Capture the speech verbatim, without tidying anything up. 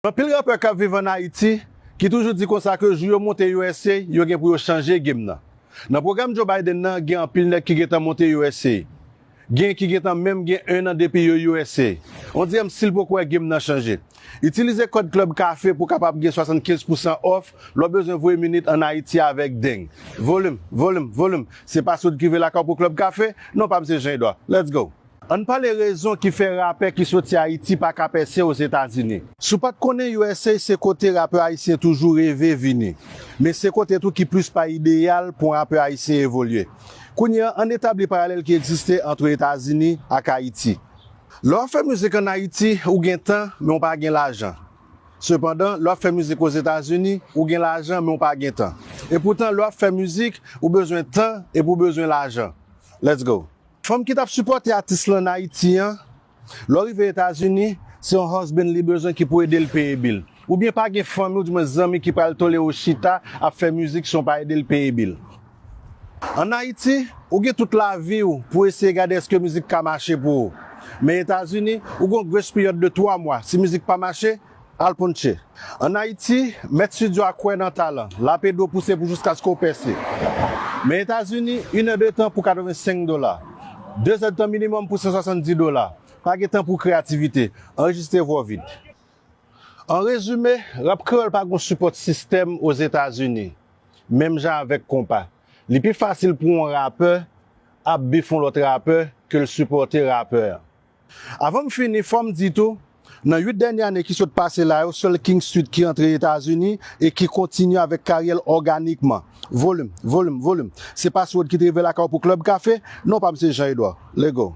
Anpil rapè k ap viv ann Ayiti ki toujou di konsa ke jou yo monte U S A, yo gen pou yo chanje game nan. Nan pwogram Joe Biden nan, gen anpil nèg ki gentan monte U S A. Gen ki gentan menm gen en an depi yo U S A. On dirè m still poko wè game nan chanje. Itilize kòd Club Café pou w kapab gen swasannkenz pousan off lè w bezwen voye minit ann Ayiti avèk deng. Volim, volim, volim. Se password ki rive lakay w pou Club Café? Non, pa m se Jean Edouard. Let's go! Ann pale rezon ki fè rapè ki soti Ayiti pa ka pèse Ozetazini. Si w pa t konnen, U S A se kote rapè ayisyen toujou reve vini. Men se kote tou ki plis pa ideyal pou yon rapè ayisyen evolye. Kounye a, ann etabli paralèl ki egziste ant Etazini ak Ayiti. Lè w ap fè mizik ann Ayiti, ou gen tan, men w pa gen lajan. Sepandan, lè w ap fè mizik Ozetazini, ou gen lajan, men w pa gen tan. Epoutan, lè w ap fè mizik, ou bezwen tan epi w bezwen lajan. Let's go! Fanm ki t ap sipòte atis lan ann Ayiti an, lè w rive Etazini, se yon husband li bezwen ki pou ede l peye bil. Oubyen pa gen fanmi oudimwen zanmi ki pral tolere w chita ap fè mizik san w pa ede l peye bil. Ann Ayiti, ou gen tout lavi w pou eseye gade èske mizik ka mache pou ou. Men Etazini, ou gen yon grace period de twa mwa. Si mizik pa mache, al ponche. Ann Ayiti, mèt estidyo a kwè nan talan l, l ap ede w pouse pou jiskaske w pèse. Men Etazini, inè de tan pou katrevensenk dola, de zèdtan minimòm pou san swasanndis dola. Pa gen tan pou kreyativite. Anrejistre vwa w vit. An rezime, rap kreyòl pa gen yon sipòt sistèm Ozetazini, menm jan avèk konpa. Li pi fasil pou yon rapè ap beef yon lòt rapè ke l sipòte rapè an. Avan m fini, fò m di tou, nan uit dènye ane ki sot pase la yo, sèl King Street ki antre Etazini e ki kontinye avèk karyè l òganikman. Volim, volim, volim. Se password ki te rive lakay w pou Club Café? Non, pa m se Jean Edouard. Let's go!